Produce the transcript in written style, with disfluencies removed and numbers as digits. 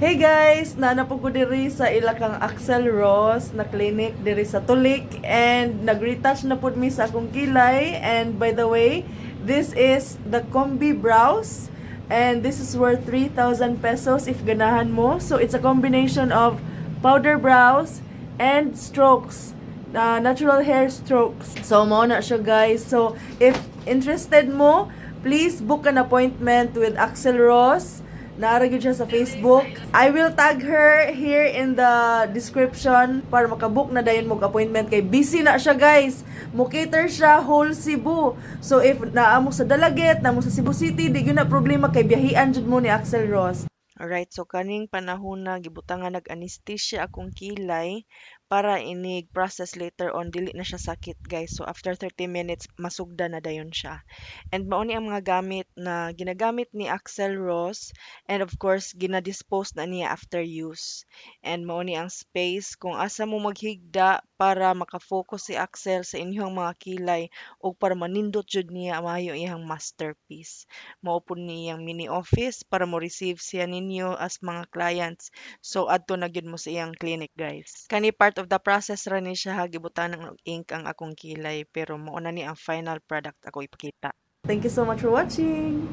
Hey guys, naa na pud ko diri sa ila kang Axel Ross na clinic diri sa Tulik and nag-retouch na pud mi sa akong kilay. And by the way, this is the Combi Brows and this is worth 3,000 pesos if ganahan mo. So it's a combination of powder brows and strokes, natural hair strokes. So mao na siya, guys. So if interested mo, please book an appointment with Axel Ross. Naa ra gyud siya sa Facebook. I will tag her here in the description para makabook na dayon mo appointment kay busy na siya, guys. Mo cater siya whole Cebu. So if naa mo sa Dalaguete, naa mo sa Cebu City, di gyud na problema kay biyahian jud mo ni Axel Ross. Alright, so kaning panahon na gibutangan nag anesthesia akong kilay para inig process later on dili na siya sakit, guys. So after 30 minutes masugda na dayon siya. And mao ni ang mga gamit na ginagamit ni Axel Ross and of course gina-dispose na niya after use. And mao ni ang space kung asa mo maghigda para maka-focus si Axel sa inyong mga kilay ug para manindot jud niya maayo iyang masterpiece. Mao pud ni iyang mini office para mo receive siya ninyo as mga clients. So adto na gyud mo sa iyang clinic, guys. Kani part of the process ra ni siya ha, gibutangan og ink ang akong kilay pero mao na ni ang final product ako ipakita. Thank you so much for watching.